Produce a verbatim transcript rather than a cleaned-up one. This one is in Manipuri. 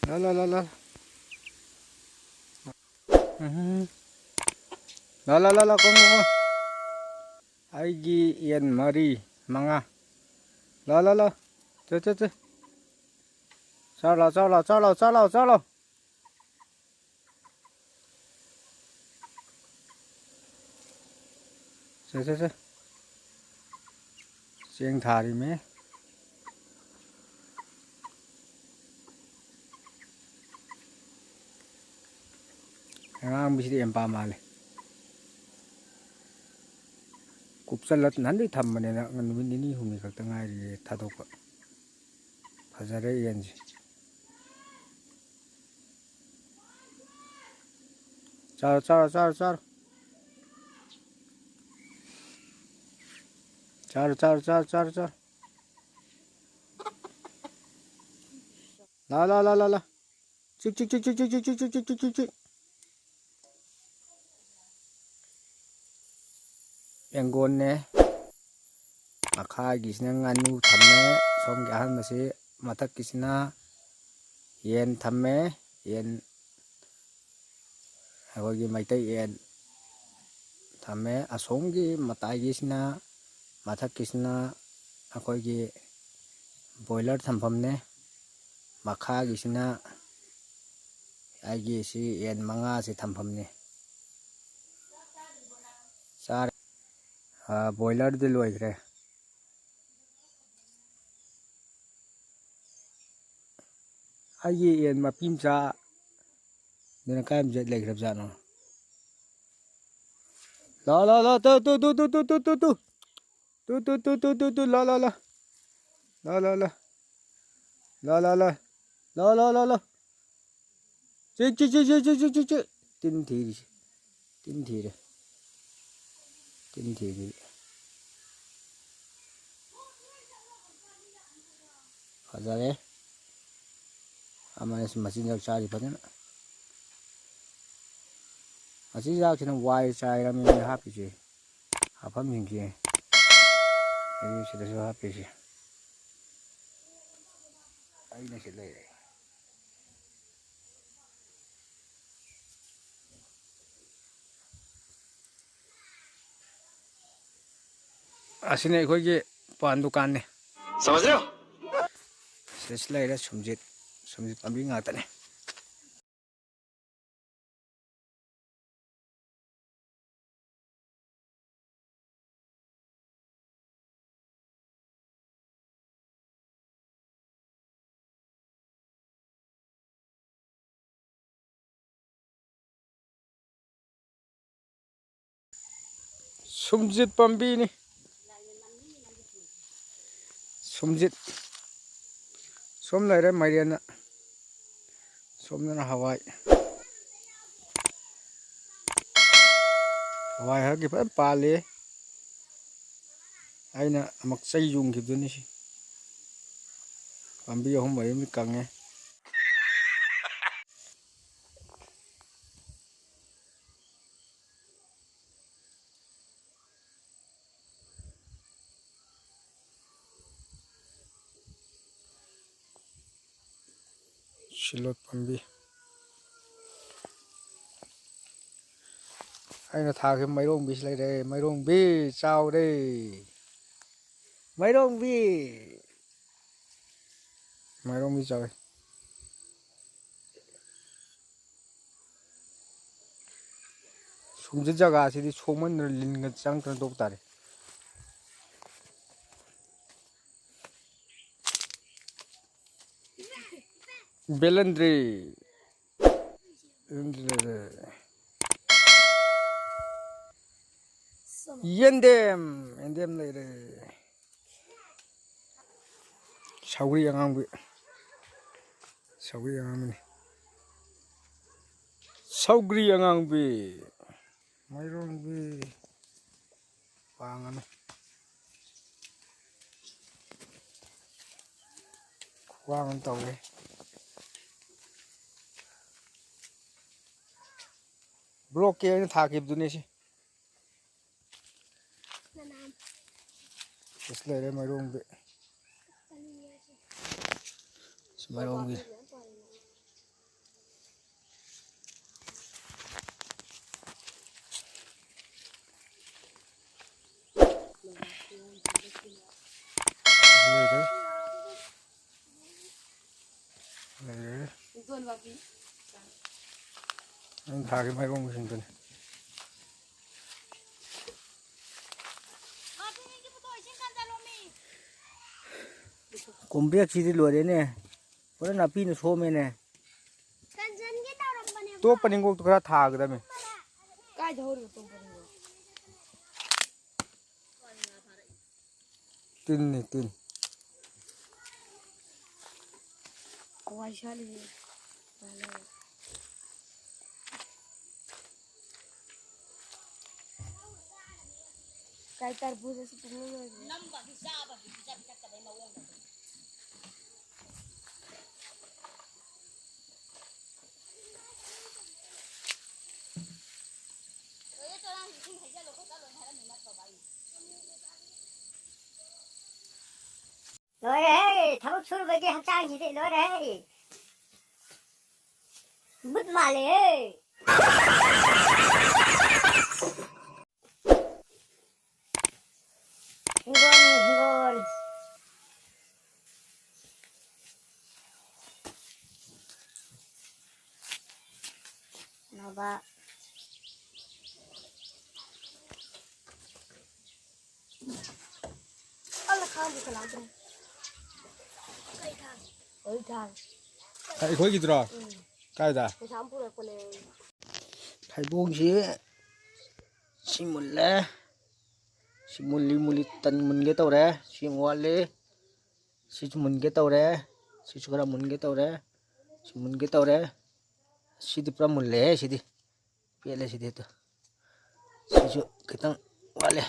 ꯂꯥ, ꯂꯥ, ꯂꯥ, ꯂꯥ꯫ ꯎꯝ꯫ ꯂꯥ, ꯂꯥ, ꯂꯥ, ꯂꯥ, ꯀꯣꯡ, ꯀꯣꯡ, ꯀꯣꯡ꯫ ꯑꯩꯒꯤ ꯌꯦꯟ ꯃꯔꯤ, ꯃꯉꯥ꯫ ꯂꯥ, ꯂꯥ, ꯂꯥ꯫ ꯆꯦ, ꯆꯦ, ꯆꯦ꯫ ꯆꯥꯔꯣ ꯂꯥꯎ, ꯆꯥꯔꯣ ꯂꯥꯎ, ꯆꯥꯔꯣ ꯂꯥꯎ, ꯆꯥꯔꯣ ꯂꯥꯎ, ꯆꯥꯔꯣ ꯂꯥꯎ꯫ ꯁꯦ, ꯁꯦ, ꯁꯦ꯫ ꯆꯦꯡ ꯊꯥꯔꯤꯃꯦ꯫ ꯑꯉꯥꯡꯕꯤꯁꯤꯗꯤ ꯌꯥꯝ ꯄꯥꯝ ꯃꯥꯜꯂꯦ꯫ ꯀꯨꯞꯁꯜꯂ ꯅꯍꯥꯟꯗꯩ ꯊꯝꯕꯅꯤꯅ ꯅꯨꯃꯤꯠ ꯅꯤꯅꯤ ꯍꯨꯝꯅꯤ ꯈꯛꯇ ꯉꯥꯏꯔꯤꯌꯦ ꯊꯥꯗꯣꯛꯄ꯫ ꯐꯖꯔꯦ ꯌꯦꯟꯁꯦ꯫ ꯆꯥꯔꯣ, ꯆꯥꯔꯣ, ꯆꯥꯔꯣ, ꯆꯥꯔꯣ꯫ ꯆꯥꯔꯣ, ꯆꯥꯔꯣ, ꯆꯥꯔꯣ, ꯆꯥꯔꯣ, ꯆꯥꯔꯣ꯫ ꯂꯥ, ꯂꯥ, ꯂꯥ, ꯂꯥ, ꯂꯥ꯫ ꯆꯤꯛ, ꯆꯤꯛ, ꯆꯤꯛ꯫ ꯌꯦꯡꯒꯣꯟꯅꯦ꯫ ꯃꯈꯥꯒꯤꯁꯤꯅ ꯉꯥꯅꯨ ꯊꯝꯃꯦ꯫ ꯁꯣꯝꯒꯤ ꯑꯍꯥꯟꯕꯁꯤ, ꯃꯊꯛꯀꯤꯁꯤꯅ ꯌꯦꯟ ꯊꯝꯃꯦ꯫ ꯌꯦꯟ ꯑꯩꯈꯣꯏꯒꯤ ꯃꯩꯇꯩ ꯌꯦꯟ ꯊꯝꯃꯦ꯫ ꯑꯁꯣꯝꯒꯤ ꯃꯇꯥꯏꯒꯤꯁꯤꯅ, ꯃꯊꯛꯀꯤꯁꯤꯅ ꯑꯩꯈꯣꯏꯒꯤ ꯕꯣꯏꯂꯔ ꯊꯝꯐꯝꯅꯦ꯫ ꯃꯈꯥꯒꯤꯁꯤꯅ ꯑꯩꯒꯤ ꯁꯤ ꯌꯦꯟ ꯃꯉꯥꯁꯤ ꯊꯝꯐꯝꯅꯤ꯫ ꯆꯥꯔꯦ꯫ ꯑꯥ, ꯕꯣꯏꯂꯔꯗꯤ ꯂꯣꯏꯈ꯭ꯔꯦ꯫ ꯑꯩꯒꯤ ꯌꯦꯟ ꯃꯄꯤ ꯃꯆꯥ ꯑꯗꯨꯅ ꯀꯥꯏ ꯂꯩꯈ꯭ꯔꯕꯖꯥꯠꯅꯣ? ꯂꯥ, ꯂꯥ, ꯂꯥ, two, two, two. Two, two, two, two, two, two, ꯂꯥ, ꯂꯥ, ꯂꯥ꯫ ꯂꯥ, ꯂꯥ, ꯂꯥ꯫ ꯂꯥ, ꯂꯥ, ꯂꯥ꯫ ꯂꯥ, ꯂꯥ, ꯂꯥ, ꯂꯥ꯫ ꯆꯦ, ꯆꯦ, ꯆꯦ꯫ ꯇꯤꯟ ꯊꯤꯔꯤꯁꯦ꯫ ꯇꯤꯟ ꯊꯤꯔꯦ꯫ ꯇꯤꯟ ꯊꯤꯔꯤ꯫ ꯐꯖꯔꯦ꯫ ꯑꯃꯅꯁꯨ ꯃꯆꯤꯟꯖꯥꯛ ꯆꯥꯔꯤ ꯐꯖꯅ꯫ ꯃꯆꯤꯟꯖꯥꯛꯁꯤꯅ ꯋꯥꯏ ꯆꯥꯏꯔꯝꯃꯤ ꯍꯥꯞꯄꯤꯁꯦ꯫ ꯍꯥꯞꯐꯝꯁꯤꯡꯁꯦ꯫ ꯑꯩ ꯁꯤꯗꯁꯨ ꯍꯥꯞꯄꯤꯁꯦ꯫ ꯑꯩꯅ ꯁꯤ ꯂꯩꯔꯦ꯫ ꯑꯁꯤꯅ ꯑꯩꯈꯣꯏꯒꯤ ꯄꯥꯟ ꯗꯨꯀꯥꯟꯅꯤ꯫ ꯁꯃꯖ ꯔꯦ ꯍꯣ? ꯁꯤꯗꯁꯨ ꯂꯩꯔꯦ ꯁꯨꯝꯖꯤꯠ, ꯁꯨꯝꯖꯤꯠ ꯄꯥꯝꯕꯤ ꯉꯥꯛꯇꯅꯦ꯫ ꯁꯨꯝꯖꯤꯠ ꯄꯥꯝꯕꯤꯅꯤ꯫ ꯁꯨꯝꯖꯤꯠ꯫ ꯁꯣꯝ ꯂꯩꯔꯦ ꯃꯥꯏꯔꯦꯟꯅ꯫ ꯁꯣꯝꯗꯅ ꯍꯋꯥꯏ꯫ ꯍꯋꯥꯏ ꯍꯔꯛꯀꯤ ꯐꯖꯅ ꯄꯥꯜꯂꯤ꯫ ꯑꯩꯅ ꯑꯃꯨꯛ ꯆꯩ ꯌꯨꯡꯈꯤꯕꯗꯨꯅꯤ ꯁꯤ꯫ ꯄꯥꯝꯕꯤ ꯑꯍꯨꯝ ꯃꯔꯤ ꯑꯃꯗꯤ ꯀꯪꯉꯦ꯫ ꯁꯤꯂꯣꯠ ꯄꯥꯝꯕꯤ꯫ ꯑꯩꯅ ꯊꯥꯈꯤꯕ ꯃꯥꯏꯔꯣꯡꯕꯤꯁꯤ ꯂꯩꯔꯦ꯫ ꯃꯥꯏꯔꯣꯡꯕꯤ ꯆꯥꯎꯔꯦ꯫ ꯃꯥꯏꯔꯣꯡꯕꯤ꯫ ꯃꯥꯏꯔꯣꯡꯕꯤ ꯆꯥꯎꯔꯦ꯫ ꯁꯨꯝꯖꯤꯠ ꯖꯒꯥꯁꯤꯗꯤ ꯁꯣꯡꯃꯟꯗꯅ ꯂꯤꯟꯒ ꯆꯪꯉꯛꯇꯅ ꯇꯣꯛ ꯇꯥꯔꯦ꯫ ꯕꯦꯂꯟꯗ꯭ꯔꯤ꯫ ꯕꯦꯂꯟꯗ꯭ꯔꯤ ꯂꯩꯔꯦ꯫ ꯌꯦꯟꯗꯦꯝ, ꯌꯦꯟꯗꯦꯝ ꯂꯩꯔꯦ꯫ ꯁꯧꯒ꯭ꯔꯤ ꯑꯉꯥꯡꯕꯤ꯫ ꯁꯧꯒ꯭ꯔꯤ ꯑꯉꯥꯡꯕꯤꯅꯤ꯫ ꯁꯧꯒ꯭ꯔꯤ ꯑꯉꯥꯡꯕꯤ꯫ ꯃꯥꯏꯔꯣꯡꯕꯤ꯫ ꯄꯥꯡꯉꯅꯨ꯫ ꯈꯨꯋꯥꯡ ꯑꯃ ꯇꯧꯔꯦ꯫ ꯕ꯭ꯂꯣꯛꯀꯤ ꯑꯩꯅ ꯊꯥꯈꯤꯕꯗꯨꯅꯦ ꯁꯤ꯫ ꯅꯅꯥꯝ꯫ ꯑꯁ ꯂꯩꯔꯦ ꯃꯥꯏꯔꯣꯡꯕꯤ꯫ ꯆꯥꯅꯤꯡꯉꯦ ꯑꯩꯁꯨ꯫ ꯁꯤ ꯃꯥꯏꯔꯣꯡꯕꯤ꯫ ꯃꯌꯥꯝ ꯄꯥꯜꯂꯦ꯫ ꯂꯩꯔꯦ꯫ ꯑꯩꯅ ꯊꯥꯒꯤ ꯃꯥꯏꯕꯝꯁꯤꯡꯗꯨꯅꯤ꯫ ꯀꯣꯝꯕ꯭ꯔꯦꯛꯁꯤꯗꯤ ꯂꯣꯏꯔꯦꯅꯦ꯫ ꯄꯨꯔꯥ ꯅꯥꯄꯤꯅ ꯁꯣꯝꯃꯦꯅꯦ꯫ ꯀꯟꯖꯟꯒꯦ ꯇꯧꯔꯝꯕꯅꯦ꯫ ꯇꯣꯞꯄ ꯅꯤꯡꯒꯣꯛꯇꯣ ꯈꯔ ꯊꯥꯒꯗꯕꯅꯤ꯫ ꯀꯥꯏꯗ ꯍꯧꯔꯤꯕ ꯇꯣꯞꯄ ꯅꯤꯡꯒꯣꯛ? ꯇꯤꯟꯅꯤ, ꯇꯤꯟ꯫ ꯍꯋꯥꯏ ꯁꯥꯠꯂꯤꯌꯦ꯫ ꯀꯥꯏ ꯇꯔꯕꯨꯖ ꯑꯁꯤ ꯄꯨꯡꯂꯣꯏ ꯂꯣꯏꯈ꯭ꯔꯦ꯫ ꯂꯣꯏꯔꯦꯍꯦ, ꯊꯕꯛ ꯁꯨꯔꯨꯕꯒꯤ ꯍꯛꯆꯥꯡꯁꯤꯗꯤ꯫ ꯂꯣꯏꯔꯦꯍꯦ꯫ ꯕꯨꯠ ꯃꯥꯜꯂꯦꯍꯦ꯫ ꯍꯤꯡꯒꯣꯜ, ꯍꯤꯡꯒꯣꯜ꯫ ꯅꯣꯕꯥꯞ꯫ ꯑꯜꯂ ꯈꯥꯡꯗꯦ ꯀꯅꯥꯝꯇꯅ꯫ ꯀꯩ ꯊꯥꯡ? ꯀꯩ ꯊꯥꯡ? ꯑꯩꯈꯣꯏꯒꯤꯗꯨꯔꯣ? ꯎꯝ꯫ ꯀꯥꯏꯗ? ꯄꯩꯁꯥ ꯑꯃ ꯄꯨꯔꯛꯄꯅꯦ꯫ ꯊꯩꯕꯣꯡꯁꯤ ꯁꯤ ꯃꯨꯜꯂꯦ꯫ ꯁꯤ ꯃꯨꯜꯂꯤ ꯃꯨꯜꯂꯤ ꯇꯟ ꯃꯨꯟꯒꯦ ꯇꯧꯔꯦ꯫ ꯁꯤ ꯑꯃꯨꯛ ꯋꯥꯠꯂꯤ꯫ ꯁꯤꯁꯨ ꯃꯨꯟꯒꯦ ꯇꯧꯔꯦ꯫ ꯁꯤꯁꯨ ꯈꯔ ꯃꯨꯟꯒꯦ ꯇꯧꯔꯦ꯫ ꯁꯤ ꯃꯨꯟꯒꯦ ꯇꯧꯔꯦ꯫ ꯁꯤꯗꯤ ꯄꯨꯔꯥ ꯃꯨꯜꯂꯦꯍꯦ ꯁꯤꯗꯤ꯫ ꯄꯦꯠꯂꯦ ꯁꯤꯗꯤ ꯑꯗꯣ꯫ ꯁꯤꯁꯨ ꯈꯤꯇꯪ ꯋꯥꯠꯂꯦ꯫